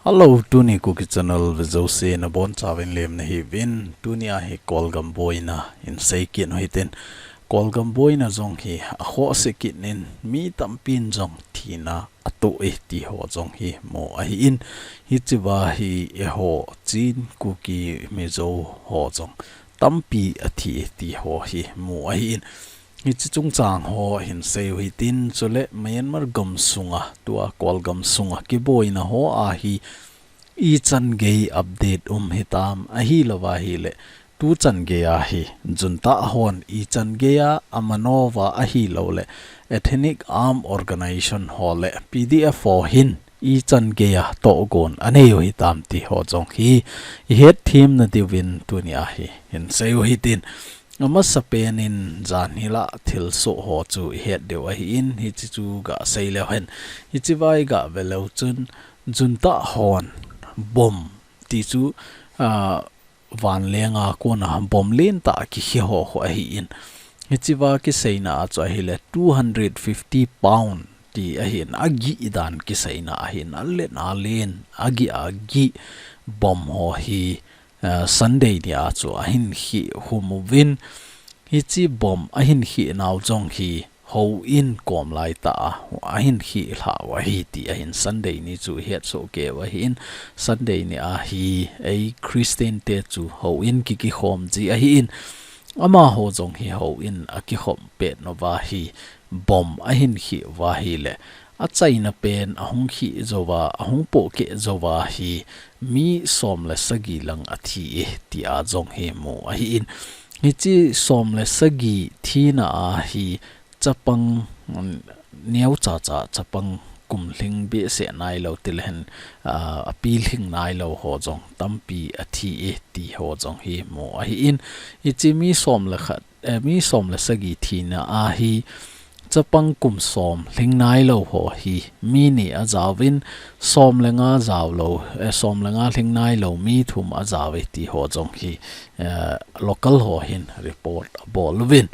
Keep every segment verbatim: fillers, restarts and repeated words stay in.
Hello, tuni Kuki Channel vejouse nabonchauvin lemna hiuvin, tunia hi Kolgam boina hin seikit u hitin, Kolgam boina jong hi akhohse kit in mi tampin jong thina atoh e ti ho jong hi mu ahin, hichea hi eiho Chin Kuki Mizo ho jong tampi athi e ti ho hi mu ahin, hiche chungchang ho hin seiu hitin, chule Myanmar gamsunga, tua Kolgam sunga kiboina hoa hi ichan gei update um hitam, ahilouva ahile tuchan geia hi junta hon ichan geia amanova ahilouleh Ethnic Armed Organisation ho le P D F ho hin ichan geia tohgon aneiu hitam ti ho jong hi ihet themna diuvin tunia hi hin seiu hitin, amasapen in janhi lah thilsoh ho chu ihet diu ahin, hiche chu gasei leu hen, hichea iga veleu chun junta hon bomb ti chu, ah, vanlenga kona bomb lentah kikhe ho khu ahin, hichea kiseina a chu ahile two hundred fifty pound ti ahin, agih dan kiseina ahin, alen alen, agih agih bomb ho hi, ah, Sunday nia chu ahin khehkhum uvin, hiche bomb ahin khehnau jong hi houin kom laitah a ahin khehlhau ahi ti ahin, Sunday ni chu ihetsoh keiu ahin, Sunday nia hi ei Christian te chu houin kikikhom ji ahin, amaho jong hi houin akikhom petnauva hi bomb ahin kheh uva ahile, achaina pen ahung kheh jouva, ahung pohkeh jouva hi mi som le sagi lang athi e tia jong hi mu ahin, hiche som le sagi thina a hi chapang, um, neocha cha chapang kum lhing behseh nailou tilehen, ah, api lhing nailou ho jong tampi athi e ti ho jong hi mu ahin, hiche mi som le khat, eh, mi som le sagi thina a hi chapang kum som lhing nailou ho hi mi ni ajaovin, som le nga jaolou, eh, som le nga lhing nailou mi thum ajao e ti ho jong hi, eh, local ho hin report abol uvin.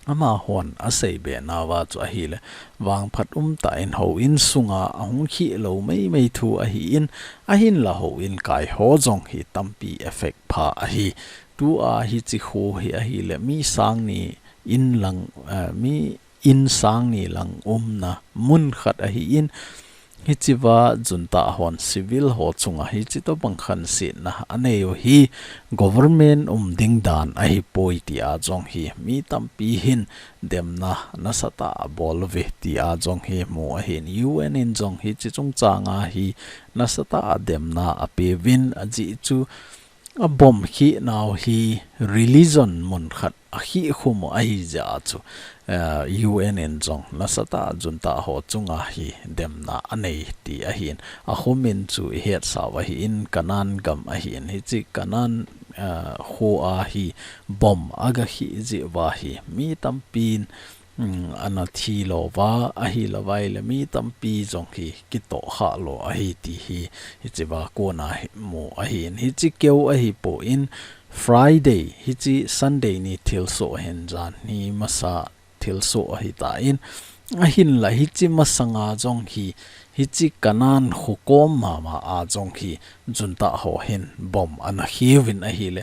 Amahon aseibe nauva chu ahile, vangphat umtah in houin sunga ahung kheh lou meimei thu ahin, ahinla houin kai ho jong hi tampi effect pha ahi. Tua hiche kho hi ahile, mi sang ni in lang, eh, mi in sang ni lang umna mun khat ahin, hichea junta hon civil ho chunga hiche tobang khansetna aneiu hi government um ding dan ahipoi tia jong hi mi tampi hin demna nasatah abol uve tia jong hi mu ahin, U N in jong hiche chungchanga hi nasatah a demna apeuvin, ajeh chu abomb khehnau hi religion mun khat akhehkhum u ahijeh a chu, eh, U N in jong nasatah a junta ho chunga hi demna anei ti ahin, akhomin chu ihetsau ahin, Canaan gam ahin, hiche Canaan, eh, khoa hi bomb agakheh jeh uva hi mi tampin, um, ana thi louva, ahilouva ahile mi tampi jong hi kitohkhah lou ahi ti hi, hichea kona hi mu ahin, hiche keu ahipon Friday, hiche Sunday ni thilsoh hin janhi masa thilsoh ahitan, ahinla hiche masanga jong hi, hiche Canaan kho kom mama a jong hi junta ho hin bomb ana kheuvin ahile,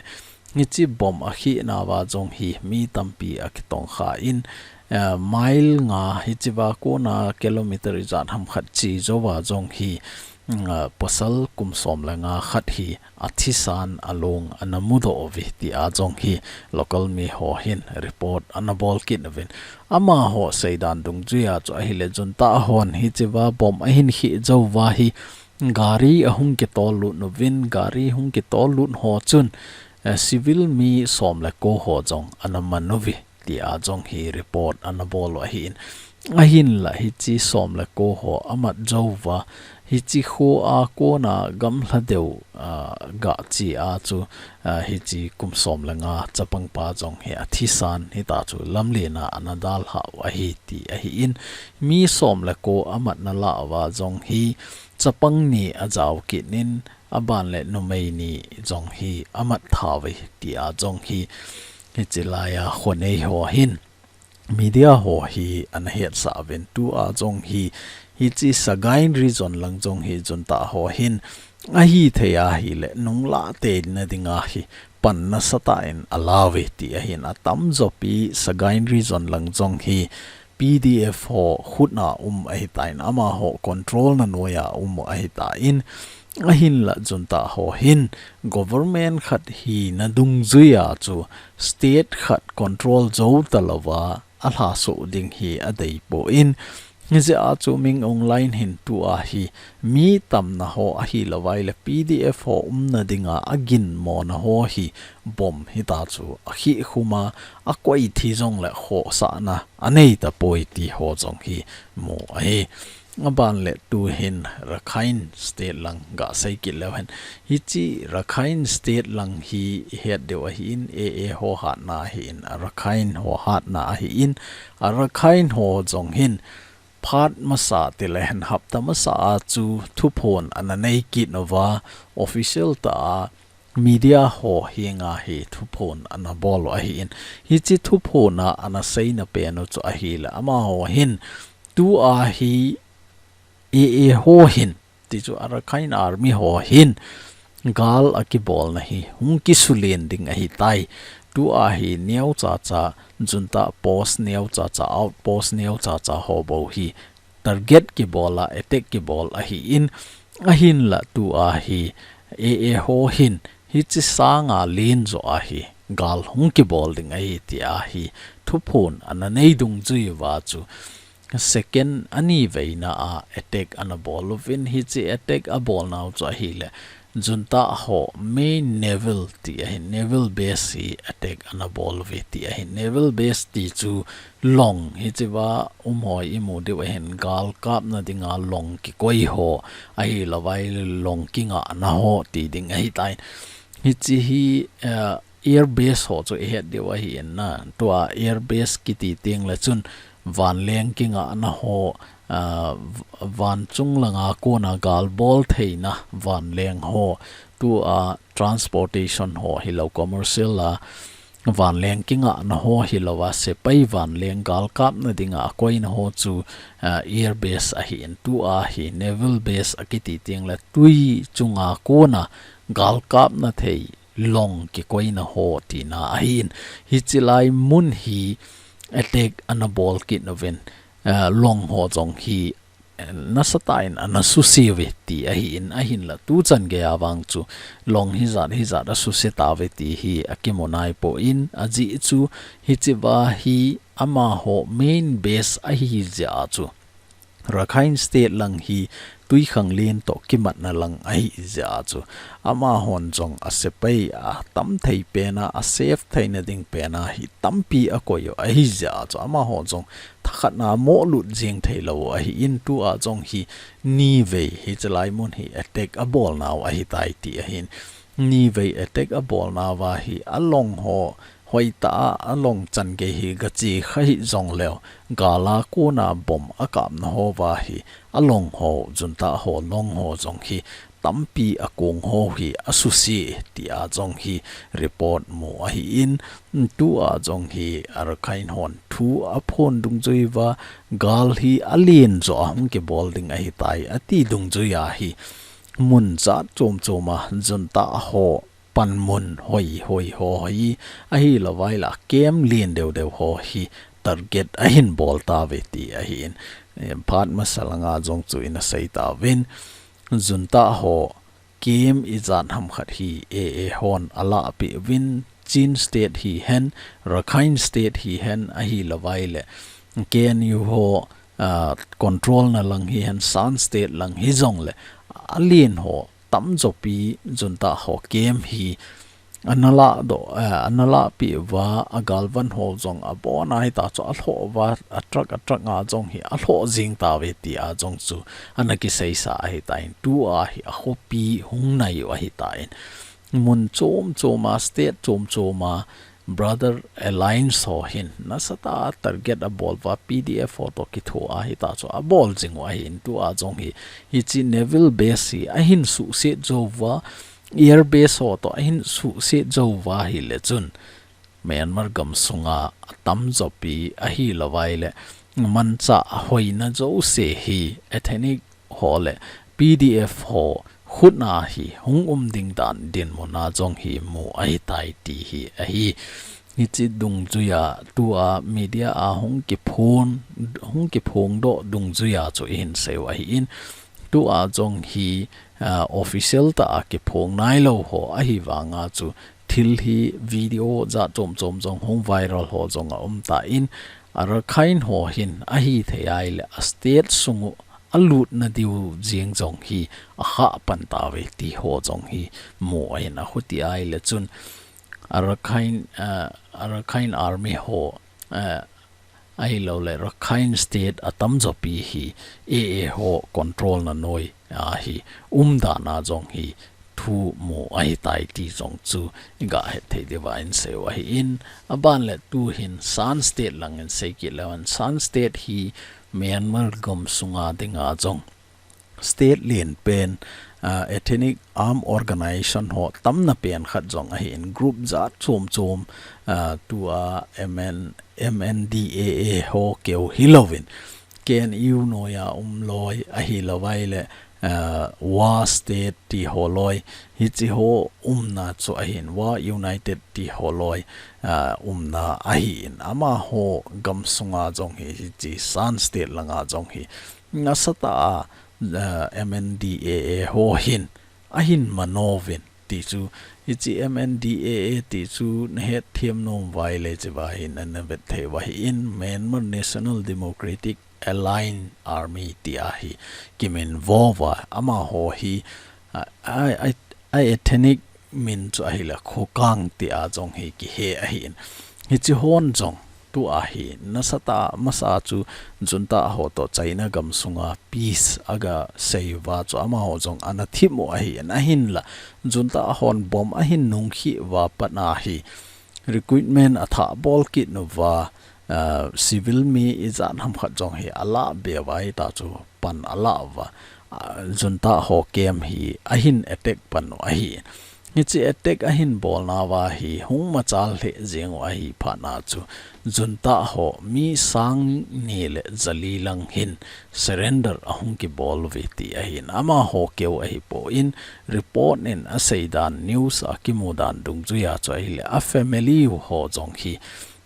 hiche bomb akhehnauva jong hi mi tampi akitongkhan, eh, mile nga hichea kona kilometer ijat ham khat che jouva jong hi, mm, eh, pasal kum som le nga khat hi athisan along ana mudoh uve tia jong hi local mi ho hin report ana bol kit uvin. Amaho seidan dungjuia chu ahile junta hon hichea bomb ahin kheh jouva hi gari ahung kitol lut uvin, gari hung kitol lut ho chun, eh, civil mi som le ko ho jong ana man uve tia jong hi report ana bol u ahin. Ahinla hiche som le ko ho amat jouva, hiche khoa kona gamla deu, ah, gache a chu, ah, hiche kum som le nga chapangpa jong hi athisan hita chu lamlen a ana dalhau ahi ti ahin, mi som le ko amatna lah uva jong hi chapang ni ajao kit in, aban le numei ni jong hi amat thauve tia jong hi, hiche laia khonei ho hin media ho hi ana hetsah uvin, tua jong hi, hiche Sagaing region lang jong hi junta ho hin Ahithei ahile, nunglah tei nading ahi, pan nasatah in alauve ti ahin, atamjo pi Sagaing Region lang jong hi, P D F ho khutna um ahitan, amaho control na noiya um ahitan, ahinla junta ho hin, government khat hina dungjuiya chu state khat control jou talouva, alhasoh ding hi adeipon, hijeh a chu Min Aung Hlaing hin tua hi mi tamna ho ahilouva ahile P D F ho umna dinga aginmona ho hi bomb hita chu akhih khuma akoi thi jongle khohsahna aneitapoi ti ho jong hi mu ahi. Aban le tuhin Rakhine State lang gasei kit leu hen. Hiche Rakhine State lang hi ihet diu ahin, A A ho hatna ahin, Rakhine ho hatna ahin, Rakhine ho jong hin phat masa tile hen hapta masa a chu thuphon ana nei kit uva official tah a media ho henga hi thuphon ana bol u ahin. Hiche thuphon a ana seina pen u chu ahile amaho hin tua hi A A ho hin, ti chu Arakan Army ho hin gal akibolna hi hung kisulen ding ahitai. Tua hi neocha cha, junta post neocha cha, outpost neocha cha ho bou hi target kibol a, attack kibol ahin, ahinla tua hi A A ho hin hiche sanga len jo ahi, gal hung kibol ding ahi tia hi thuphon ana nei dungjui uva chu second ani veina a attack ana bol uvin, hiche attack abolnau chu ahile junta ho main naval ti ahin, naval base hi attack ana bol uve ti ahin, naval base ti chu long hichea um ho imu diu ahin, gal kapna dinga long kikoi ho ahilouva ahile long kingahna ho ti ding ahitan. Hiche hi, eh, air base ho chu ihet diu ahin na. Tua air base kiti tengle chun vanleng kingahna ho, ah, v-, van chung langa kona gal bol theina vanleng ho, tua transportation ho hilou commercial a vanleng kingahna ho hilouva sepai vanleng gal kapna dinga akoina ho chu, ah, air base ahin, tua hi naval base akiti tengle tui chunga kona gal kapna thei long kikoina ho tina ahin, hiche lai mun hi attack ana bol kit uvin, eh, long ho jong hi, eh, nasatah in ana suse uve ti ahin, ahinla tuchan geiya vang chu long hijat hijat asuse tauve ti hi akimu naipon, ajeh chu hichea hi amaho main base ahijeh a chu Rakhine State lang hi Tuikhanglen toh kimatna lang ahijeh a chu amahon jong asepai atam thei pena, asafe theina ding pena hi tampi akoi u ahijeh a chu amaho jong thakhatna molut jeng theilou ahin, tua jong hi nivei hiche lai mun hi attack abolnau ahitai ti ahin, nivei attack abolnauva hi along ho hoitah a along chan gei hi gache kha hih jongleu, gal a kona bomb akapna houva hi along ho, junta ho long ho jong hi tampi akong ho hi asuse tia jong hi report mu ahin, tua jong hi Arakan hon thu aphon dungjui uva, gal hi alen jo a hung kibol ding ahitai ati dungjuiya hi mun jat chom choma junta ho panmun hoi hoi ho hi ahilouva ahile camp len deu deu ho hi target ahin bol tauve ti ahin, eh, phat masa langa jong chu ina sei tauvin, junta ho camp ijat ham khat hi A A hon alahpeh uvin, Chin State hihen, Rakhine State hihen ahilouva ahile K N U ho, ah, control na lang hihen, Shan State lang hijongle alen ho tamjo pi junta ho camp hi ana lahdoh, eh, ana lahpeh uva, agalvan ho jong abona hita chu alhoh uva, a truck, a truck a jong hi alhoh jing tauve tia jong chu ana kiseisa ahitan, tua hi akhopi hung nai u ahitan. Mun chom choma, state chom choma, Brother Alliance ho hin nasatah a target abol uva, P D F ho toh kithoa hita chu abol jing u ahin, tua jong hi hiche naval base hi ahin suhset jou uva, air base ho toh ahin suhset jou uva ahile chun Myanmar gamsunga atamjo pi ahilouva ahile manchah hoina jouse hi ethnic ho le P D F ho khutna hi hung um ding dan dinmun a jong hi mu ahitai ti hi ahi. Hichi dungjuia tua media a hung kiphon, hung kiphongdoh dungjuia chu ihin seiu ahin, tua jong hi, ah, official tah a kiphong nailou ho ahi vanga chu thil hi video jat chom chom jong hung viral ho jong aum tan, Arakan ho hin ahithei ahile a state sungu alutna diu jeng jong hi akhah pan tauve ti ho jong hi mu ahin, achuti ahile chun Arakan, ah, Arakan Army ho, ah, ahilouleh Rakhine State atamjo pi hi A A ho control na noi a hi um dan a jong hi thu mu ahitai ti jong chu iga hetthei diuva ihin seiu ahin, aban le tuhin Shan State lang ihin sei kit leuhen, Shan State hi Myanmar gam sunga dinga jong state len pen, ah, ethnic arm organization ho tamna pen khat jong ahin, group jat chom chom, ah, tua M N, M N D A A ho keu hilouvin, K N U noija um loi ahilou vaile, ah, Wa State ti ho loi, hichi ho umna chu ahin, Wa United ti ho loi, ah, umna ahin, amaho gam sunga jong hi, hichi Shan State langa jong hi nasatah a, ah, M N D A A ho hin ahin manouvin ti chu, hichi M N D A A ti chu nahet them nom uva ahile, hichea hin navet thei uva ahin, Myanmar National Democratic Alliance Army tia hi kiminvo uva, amaho hi, a, a, a, a ethnic min chu ahile Kokang tia jong hi kihe ahin. Hichi hon jong tua hi nasatah masa chu junta ho toh China gam sunga peace aga sei uva chu amaho jong ana thim u ahin, ahinla junta hon bomb ahin nungkhi uva pat a hi recruitment athah bol kit uva, ah, civil mi ijat ham khat jong hi alah be uva, hita chu pan alah uva, ah, junta ho camp hi ahin attack pan u ahi. Hichi attack ahin bolna uva hi hung machal lheh jeng u ahi phat a chu junta ho mi sang ni le jali lang hin surrender ahung kibol uve ti ahin, amaho keu ahipon, report in asei dan, news a kimu dan dungjuia chu ahile a family ho jong hi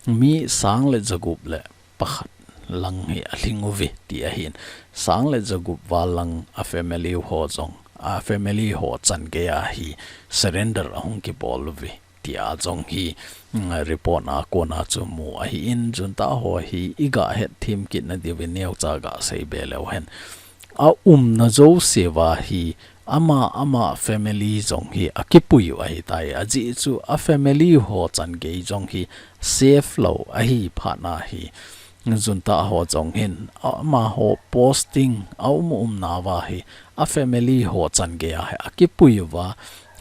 mi sang le jagup le pakhat lang hi alhing uve ti ahin, sang le jagup val lang a family ho jong, a family ho chan geiya hi surrender ahung kibol uve tia jong hi, mm, report a kona chu mu ahin, junta ho hi iga hetthem kit nadiuvin neocha gasei be leuhen, aumna jouseuva hi ama, ama family jong hi akipui u ahitai, ajeh chu a family ho chan gei jong hi safe lou ahi phat a hi junta ho jong hin amaho posting aum umna uva hi a family ho chan geiya hi akipui uva,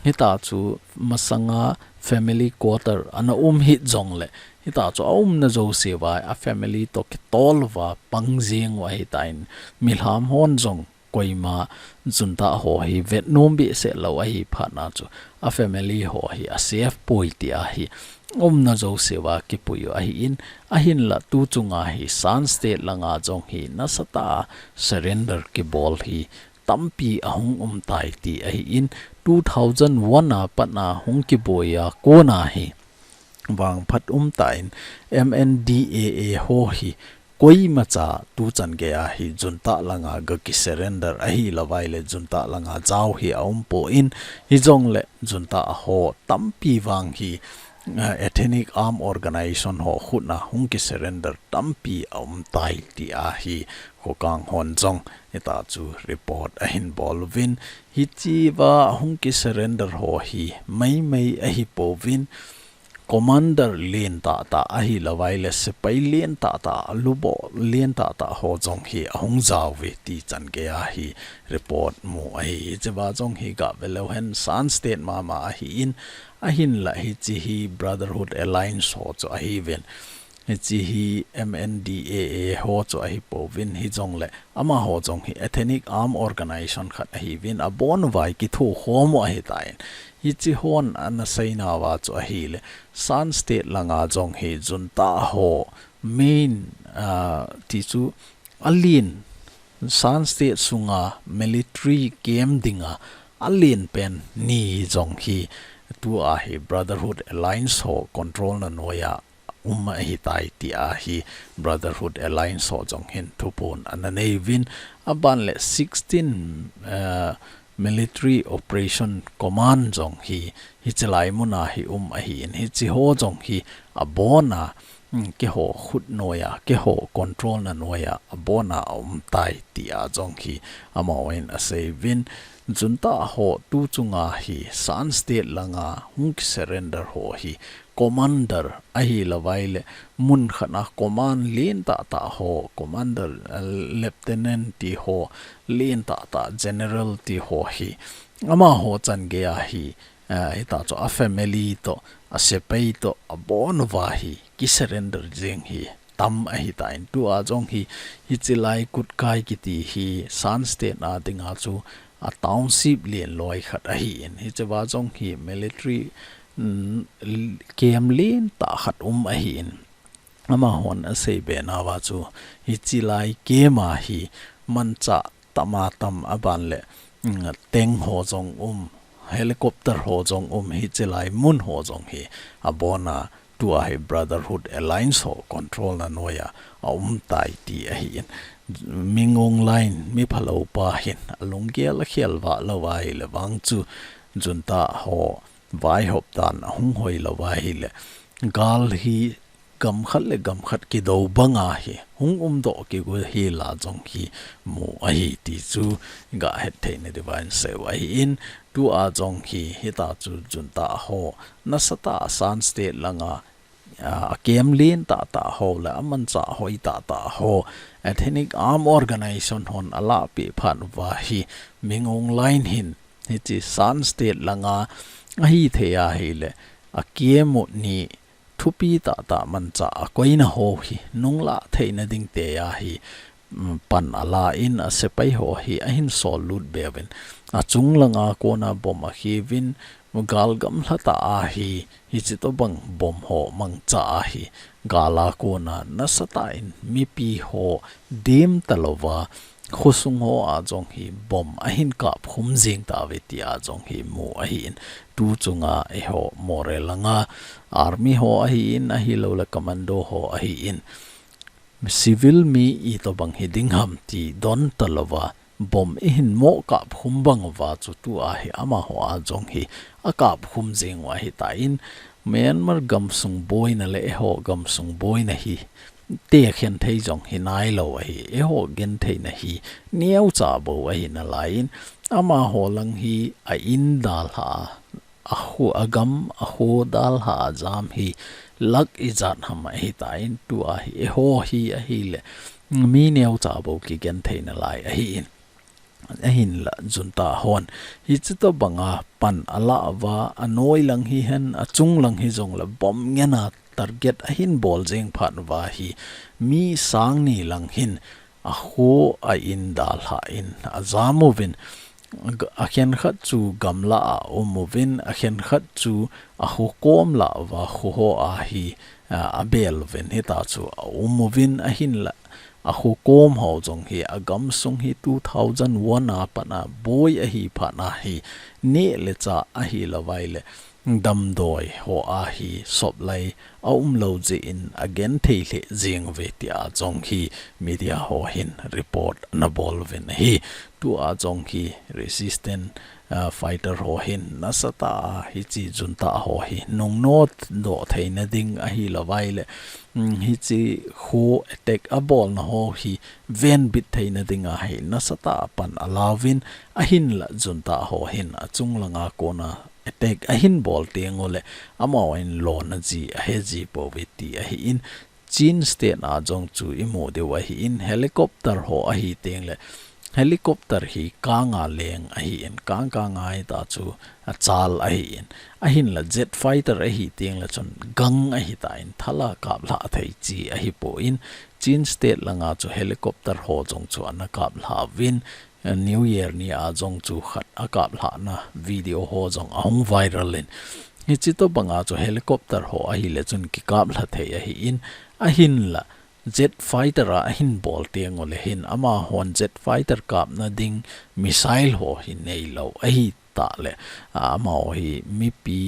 hita chu masanga family quarter ana um hih jongle, hita chu aumna jouseuva a family toh kitol uva pang jeng u ahitan, milham hon jong koima junta ho hi vetnom behseh lou ahi phat a chu a family ho hi asafe poi tia hi umna jouseuva kipui u ahin, ahinla tu chunga hi Shan State langa jong hi nasatah a surrender kibol hi tampi ahung umtai ti ahin, two thousand one a pat a hung kiboiya kona hi vangphat umtah in M N D A A ho hi koimacha tu chan geiya hi junta langa gaki surrender ahilou vaile junta langa jao hi aumpon, hijongle junta ho tampi vang hi, ah, ethnic arm organization ho khut a hung ki surrender tampi aumtai tia hi Kokang hon jong hita chu report ahin bol uvin, hichea hung ki surrender ho hi maimai ahipouvin, commander lentah tah ahilou vaile sepai lentah tah, lubo lentah tah ho jong hi ahung jaouve ti chan geiya hi report mu ahi. Hichea jong hi gave leuhen Shan State mama ahin, ahinla hiche hi Brotherhood Alliance ho chu ahiuvin, hiche hi M N D A A ho chu ahipouvin, hijongle amaho jong hi ethnic arm organization khat ahiuvin, abon uva kithokhom u ahitan. Hiche hon ana seinauva chu ahile, Shan State langa jong hi junta ho main, ah, ti chu alen Shan State sunga military camp dinga alen pen ni jong hi tua hi Brotherhood Alliance ho control na noiya um ahitai tia hi Brotherhood Alliance ho jong hin thuphon ana nei uvin, aban le sixteen, eh, Military Operation Command jong hi, hiche lai muna hi um ahin, hiche ho jong hi abona, mm, keiho khut noiya, keiho control na noiya abona aumtai tia jong hi amahon asei uvin, junta ho tu chunga hi Shan State langa hung kisurrender ho hi commander ahilouva ahile mun khat a command lentah tah ho, commander, eh, lieutenant ti ho, lentah tah general ti ho hi amaho chan geiya hi, eh, hitachu a family toh, a sepai toh, abon uva hi kisurrender jing hi tam ahitan, tua jong hi, hiche lai Kutkai kiti hi Shan State a dinga chu a township len loi khat ahin, hichea jong hi military, mm, l-, camp lentah khat um ahin. Amahon asei be nauva chu, hiche lai camp a hi manchah tama tam aban le, mm, tank ho jong um, helicopter ho jong um, hiche lai mun ho jong hi abona tua hi Brotherhood Alliance ho control na noiya aumtai ti ahin. Min Aung Hlaing mi phalou pa hin alunggel akhel vah louva ahile vang chu junta ho vaihop dan ahung hoi louva ahile gal hi gam khat le gam khat kidou banga hi hung umdoh kigo hela jong hi mu ahi ti chu gahet theina diuvin seiu ahin, tua jong hi hitachu junta ho nasatah a Shan State langa, a, a camp lentah tah ho le amanchah hoitah tah ho, Ethnic Armed Organization hon alahpeh phat uva hi Min Aung Hlaing hin hiche Shan State langa ahithei ahile a camp u ni thupi tahtah manchah a koina ho hi nunglah theina ding tia hi, mm, pan alan a sepai ho hi ahin sol lut be uvin, achung langa kona bomb akhe uvin, gal gamla tah a hi, hiche tobang bomb ho mangcha a hi, gal a kona nasatah in mipi ho dem talouva, khosung hoa jong hi bomb ahin kapkhum jing tauve tia jong hi mu ahin, tu chunga eiho Moreh langa army ho ahin, ahilouleh commando ho ahin, civil mi itobang hiding ham ti don talouva, bomb eihin mo kapkhum bang uva chu tua hi amaho a jong hi akapkhum jing u ahitan, Myanmar gamsung boina le eiho gamsung boina hi tekhen thei jong hinailou ahi, eiho gentheina hi neocha bou ahi nalaiyin, amaho lang hi a in dalha a, a kho, a gam, a kho dalha a jam hi lakh ijat ham ahitan, tua hi eiho hi ahile mi neocha bou kigenthei nalai ahin. Ahinla junta hon hiche tobanga pan ala uva, anoi lang hihen, achung lang hijongle bomb ngena target ahin bol jeng phat uva hi mi sang ni lang hin a kho a in dalha in ajam uvin, akhenkhat chu gamla a um uvin, akhenkhat chu a kho kom lah uva kho hoa hi, a, abel uvin, hitachu a um uvin, ahinla a kho kom ho jong hi a gamsung hi two thousand one a pat a boi ahi phat a hi neh le chah ahilouva ahile damdoi hoa hi soplai a umlou jeh in agenthei lheh jeng uve tia jong hi media ho hin report ana bol uvin ahi. Tua jong hi resistance, a, fighter ho hin nasatah a hiche junta ho hi nungnodoh theina ding ahilouva ahile, mm, hiche kho attack abolna ho hi venbit theina dinga hi nasatah a pan alauvin, ahinla junta ho hin achung langa kona attack ahin bol teng uleh amahon lona ji ahe ji pouve ti ahin, Chin State a jong chu imu diu ahin, helicopter ho ahi tengle helicopter hi kanga leng ahin, kang kanga hitachu achal ahin, ahinla jet fighter ahi tengle chun gang ahitan, thala kaplhah thei chi ahipon, Chin State langa chu helicopter ho jong chu ana kaplhah uvin, New Year ni a jong chu khat akaplhahna video ho jong ahung viral in, hiche tobanga chu helicopter ho ahile chun kikaplha thei ahin, ahinla jet fighter a ahin bol teng uleh hin amahon jet fighter kapna ding missile ho hi neilou ahi tah le, ah, amaho hi mipi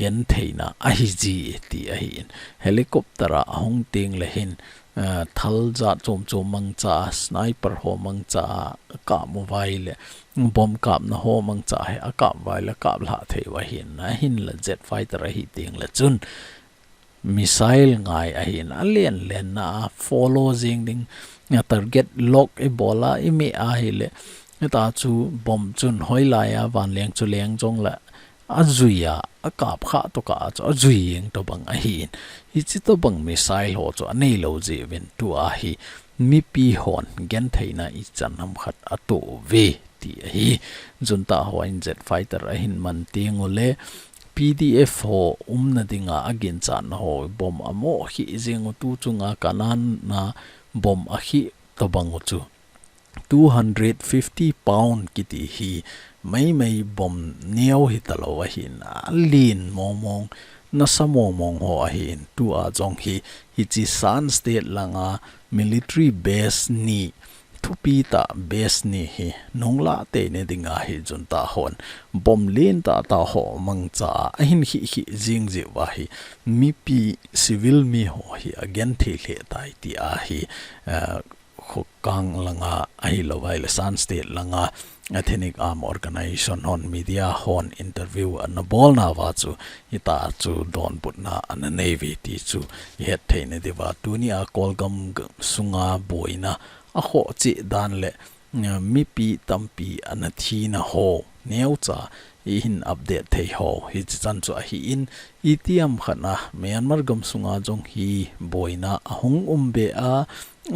gentheina ahi ji ti ahi in. Helicopter a ahung teng le hin, ah, thal jat chom chom mangcha, sniper ho mangcha, akap uva ahile, bomb kapna ho mangcha hi akap uva ahile, kap lha thei u ahi in. Ahinla jet fighter ahi teng le chun, missile ngai ahi in, alen lenna a follow jing ding, a target lock ibol a, imi ahile, hita chu bomb chun hoilai a vanleng chu leng jong le ajui a, akap kha tokah a chu ajui jeng tobang ahi in. Hichi tobang missile ho chu anei lou jeh uvin tua hi mipi hon gentheina ichan ham khat atoh uve ti ahi. Junta hon jet fighter ahin man teng u le, P D F ho umna dinga aginchatna ho bomb amo khi jeng u, tu chunga Kanan a bomb akhi tobang u chu two hundred fifty pound kiti hi maimai bomb neo hita lou ahi in, alen mong mong, nasa mong mong ho ahi in. Tua jong hi, hichi Shan State langa military base ni, thupi tah base ni hi nunglah teina dinga hi junta hon bomb lentah tah ho mangcha a ahin khi khi jing jeh uva hi mipi civil mi ho hi agenthei lheh tai ti ahi, eh, Kokang langa ahilou ahile Shan State langa Ethnic Arm Organization hon media hon interview ana bolna uva chu hita chu donbutna ana nei uve ti chu ihet theina diuva, tuni a Kolgam g-, sunga boina akhoh cheh dan le, eh, mipi tampi ana thina ho neocha ihin update thei ho hichi chan chu ahi in, itiham khat a Myanmar gam sunga jong hi boina ahung um be a,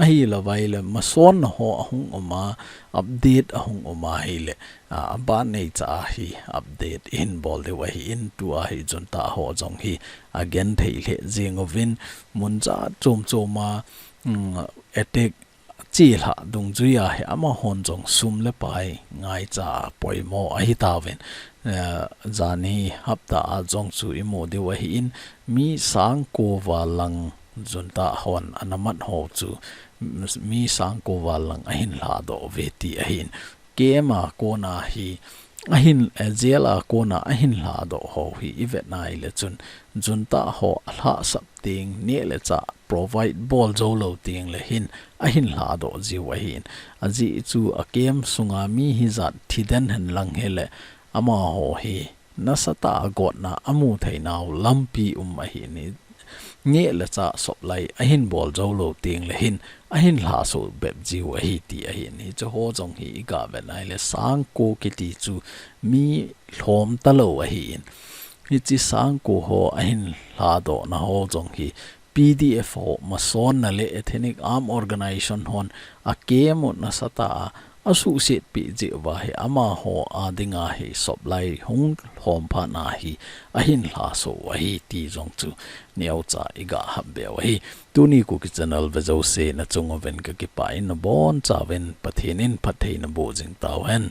ahilou ahile masonna ho ahung um a, update ahung um ahile, a, aban neicha a hi update ihin bol diu ahi in, tua hi junta ho jong hi agenthei lheh jing uvin, mun jat chom chom a, mm, attack chelhah dungjui a hi amahon jong sum le pai ngaicha a poimo ahi tauvin, eh, jani hapta a jong chu imu diu ahi in, mi sangko val lang junta hon ana mat ho chu, mi sangko val lang ahin lhadoh uve ti ahi in, camp a kona hi ahin, eh, jail a kona ahin lhadoh ho hi ivet na ahile chun junta ho alhahsap teng neh le chah provide bol jou lou teng le hin ahin lhadoh jiu ahi in. Ajeh chu a camp sunga mi hijat thiden hen lang hile amaho hi nasatah a gotna amu theinau lampi um ahi in, neh le chah supply ahin bol jou lou teng le hin ahin lhaso bep jiu ahi ti ahi in. Hichu ho jong hi iga vet na ahile sangko kiti chu mi lhom talou ahi in. Hichi sangko ho ahin lhadohna ho jong hi P D F ho masonna le Ethnic Arm Organization hon a camp u nasatah a asuhset peh jeh uva hi amaho a dinga hi supply hung lhom phat na hi ahin lhaso u ahi ti jong chu neocha iga hap be u ahi. Tuni Kuki Channel ve jouse nachung uvin kakipah in, nabonchauvin Pathen in phatthei naboh jing tauhen.